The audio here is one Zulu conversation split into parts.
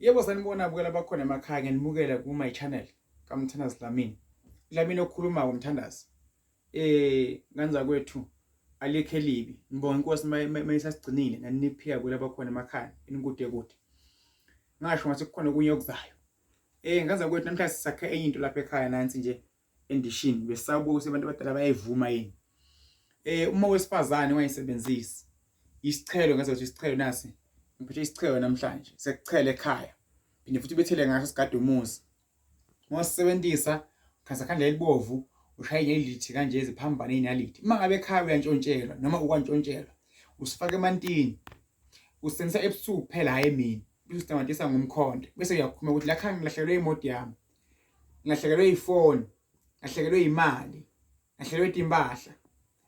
Yebo sanibona bukela abakhona emakhaya ngiyanimukela ku my channel kaMthandazi Dlamini. Dlamini okhulumayo umthandazi. Ngane zakwethu alikho elibi. Ngibonga inkosi mayisasigcinile naniphika kula bakhona emakhaya inikude kude. Ngasho ngathi kukhona okunye okuzayo. Ngane zakwethu namhlanje sisakhe enye into lapha ekhaya nansi nje endishini besabuka ukuthi abantu abadala bayayivuma yini. Uma wesifazane ungayisebenzisi isichelo ngaze ukuthi isichelo nasi ngiphethe isichelo namhlanje sekuchela ekhaya phinde futhi ubethele ngaso sigade umuzi Ngosebenzisa khaza khandlela elibovu ushaye ngelithi kanje eziphambane inalithi. Uma ngabe ekhaya uyantshontshelwa noma ukwantshontshelwa usifaka emantini usebenzisa ebusuku kuphela hhayi emini bese usitamatisa ngomkhonto bese uyakhuluma ukuthi la khaya ngilahlekelwe imoto yami ngilahlekelwe ifoni ngilahlekelwe imali ngilahlekelwe timpahla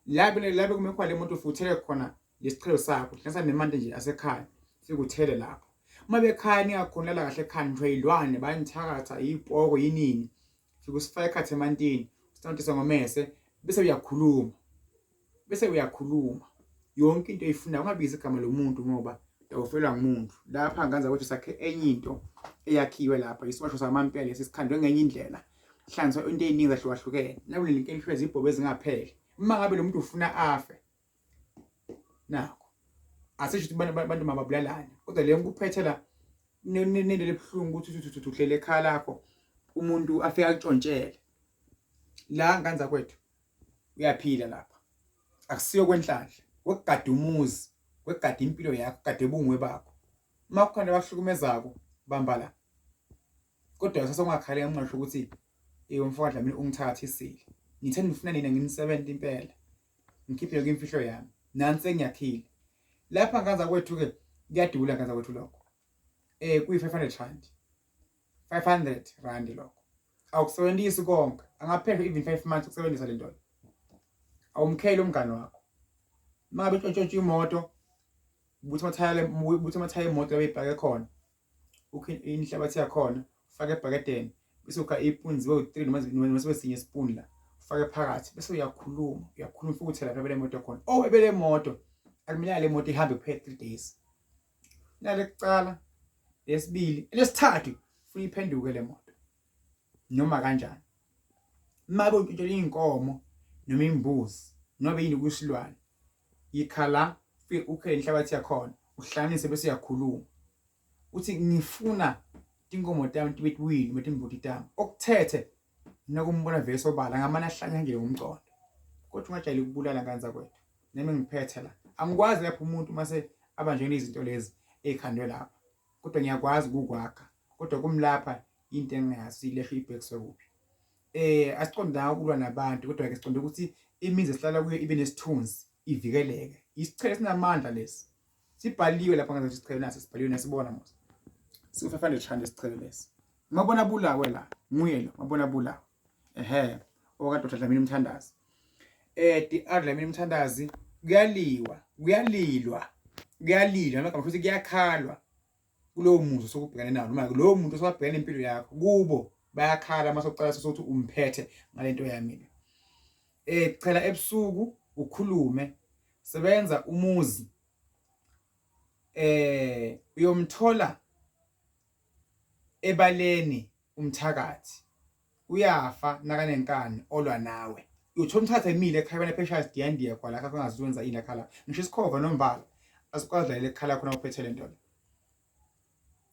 la la bekume khona le moto ufuthele khona lesichelo sakho hlanganisa nemanti nje asekhaya sikuthele lapho uma bekhaya ningakhoni lala kahle ekhaya ngisho iy'lwane bayanithakatha iy'poko yinini fike usifake ekhathi emantini usitantisa ngomese bese uyakhuluma bese uyakhuluma yonke into oyifunayo ungabizi igama lomuntu ngoba ufelwa ngumuntu lapha nganza ukuthi sakhe enye into eyakhiwe lapha isiwasho samampela lesi sikhandwe ngenye indlela hlanganiswa into ey'ningi zahlukahlukene nakuleli nkenhlwe zibhobo ezingapheli uma ngabe lo muntu ufuna afe nakho asisho ukuthi abantu mababulalane kodwa le ngikuphethe la nento lebuhlungu ukuthi uthi uthi uhlele ekhaya lakho umuntu afike akutshontshele la nganza kwethu uyaphila lapha akusiyo kwenhlanhla kwekugada umuzi kwekugada impilo yakho kade bungwe bakho uma kukhona abakuhlukumezako bamba la kodwa kusasa ungakhali ngingasho ukuthi umfowethu Dlamini ungithathisile ngithe ngifuna nina nginisebenze impela ngikhiphe yonke imfihlo yami nansi engiyakhile lapha nganza kwethu ke kuyadula nganza kwethu lokho kuyi 500 rand 500 rand lokho awukusebenzisi konke angaphela even 5 months ukusebenzisa le nto awumkheli umngane wakho uma ngabe ntshontsha imoto buthi amathaya buthi amathaya emoto abeyibhake khona ukhe inhlabathi yakhona ufake ebhakedeni bese ukha ipuni zibe u-3 noma noma sibe sinye isipuni la ufake phakathi bese uyakhuluma uyakhuluma futhi uthela lapha le moto khona oh ebele moto akumelanga le moto ihambe kuphela 3 days nale kucala lesibili lesithathu funa iphenduke le moto noma kanjani uma kuntshontshelwa inkomo noma imbuzi noma yini kusilwane yikhala ufike ukhe inhlabathi yakhona uhlanganise bese uyakhuluma uthi ngifuna tinkomo tami tibe tiwini noma timbuti tami okuthethe nakumbona vele sobala ngamane ahlanya nje ngomqondo kodwa ungajayeli ukubulala nganza kwethu nami ngiphethe la angikwazi lapho umuntu mase abanjwe izinto lezi ekhandwe lapha kodwa ngiyakwazi ukukwakha kodwa kumlapha into engingayazi ilehlo ibhekiswe kuphi asiqondanga ukulwa nabantu kodwa ke siqonde ukuthi imizi esihlala kuyo ibe nesithunzi ivikeleke isichelo esinamandla lesi sibhaliwe lapha ngazathi isichelo naso sibhaliwe nasibona mos siku-500 rand isichelo lesi mabona bulawe la nguye lo mabona bulawe ehe okaDr Dlamini Mthandazi DR Dlamini Mthandazi kuyaliwa kuyalilwa kuyalilwa noma futhi kuyakhalwa kulowo muzi osukubhekane nawo noma lowo muntu osewabhekene nempilo yakho kubo bayakhala uma sokucala sokuthi umphethe ngalento yami le chela ebusuku ukhulume sebenza umuzi uyomthola ebaleni umthakathi uyafa nakanenkani olwa nawe uyothola umthatha emile ekhaya bana phesheya sidiyandiya kwa lakho angazi wenza ini akhala ngisho isikhova nombala asikwazi lalela ekhala khona uphethe lento le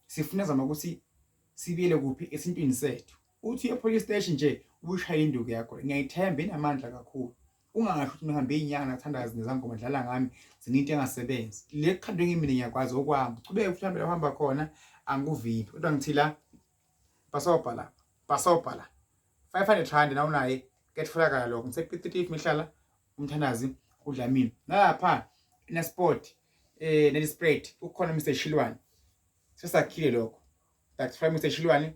sifuna zama ukuthi sibiyele kuphi esintwini sethu uthi uye police station nje ubushaya induku yakho ngiyayithemba inamandla kakhulu ungasho ukuthi ngihambe inyanga nathandazi nezangoma dlala ngami zininto engasebenzi le khandwe ngimina ngiyakwazi okwami chubeke futhi uhambe uhamba khona angikuvimbi kodwa ngithi la bhasobha la bhasobha la 500 rand na unaye kuyatholakala lokho ngise-P35 mihlala umthandazi uDlamini nalapha ina-sport neli-spread ukhona Mr Shilwane sesakhile lokho that's why Mr Shilwane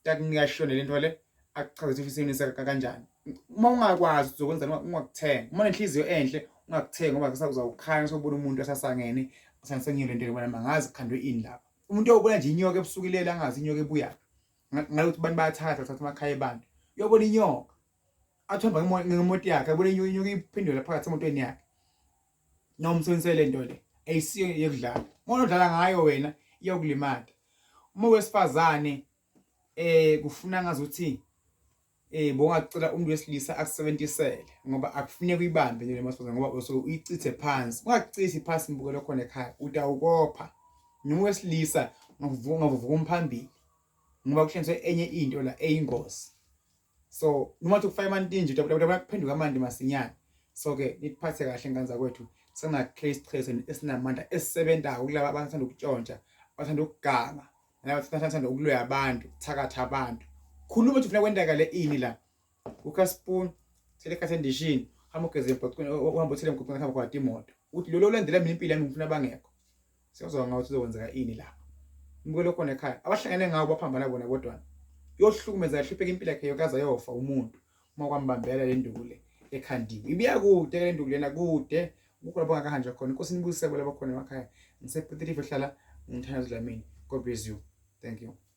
takunika shone lento le akuchaze ukuthi usebenzisa kanjani uma ungakwazi uzokwenza ungakuthenga uma unenhliziyo enhle ungakuthenga ngoba kusazawukhanya sobona umuntu asasangene asangisengiyo lento yobona mangazi khandwe ini lapha umuntu uyobona nje inyoka ebusuku ilele angazi inyoka ebuyaphi ngalokuthi abantu bayathatha thatha amakhaya abantu uyobona inyoka athi uhamba ngemoto yakhe abone inyoka inyoka iphendula phakathi emotweni yakhe noma umsebenzisele lento le ayisiyo yokudlala uma udlala ngayo wena iyokulimata. Uma wesifazane kufuna ngazuthi bongacela umuntu wesilisa akusebenzisele ngoba akufuneki uyibambe nje lemasifazane ngoba usuke uyichithe phansi. Ungakuchithi phansi mbukelo khona ekhaya, utawukopha. Noma wesilisa ungavuka umphambili ngoba kuhlenzwe enye into la eyingozi. So noma uthi kufaka amantinji utabula kuphenduka amanti masinyane. So ke niphathe kahle ngane zakwethu, singakhe isicheso esinamandla esisebenzayo kulaba abathanda ukutshontsha, abathanda ukuganga, abathanda ukuloya abantu, ukuthakatha abantu. Khuluma ukuthi ufuna kwenzakale ini la. Kukha spoon, thele ikhathi endishini, hamba ugeze emgwaqweni, uhambe uthele emgwaqweni hamba kwada imoto. Uthi lo olandela mina impilo yami ngifuna bangekho. Siyozwa ngawo ukuthi kuzokwenzeka ini lapho. Mbukelo khona ekhaya. Abahlangene ngawo baphambana bona bodwana. Yohlukumeza yahlupheka impilo yakhe yonke aze ayofa umuntu uma kwambambela le nduku le ekhandiwe. Ibiya kude le nduku lena kude. Kukho lapho ngakahanjwa khona. Inkosi inibusise labo khona emakhaya. NgisePiet Retief ehlala ngithanda Dlamini. God bless you. Thank you.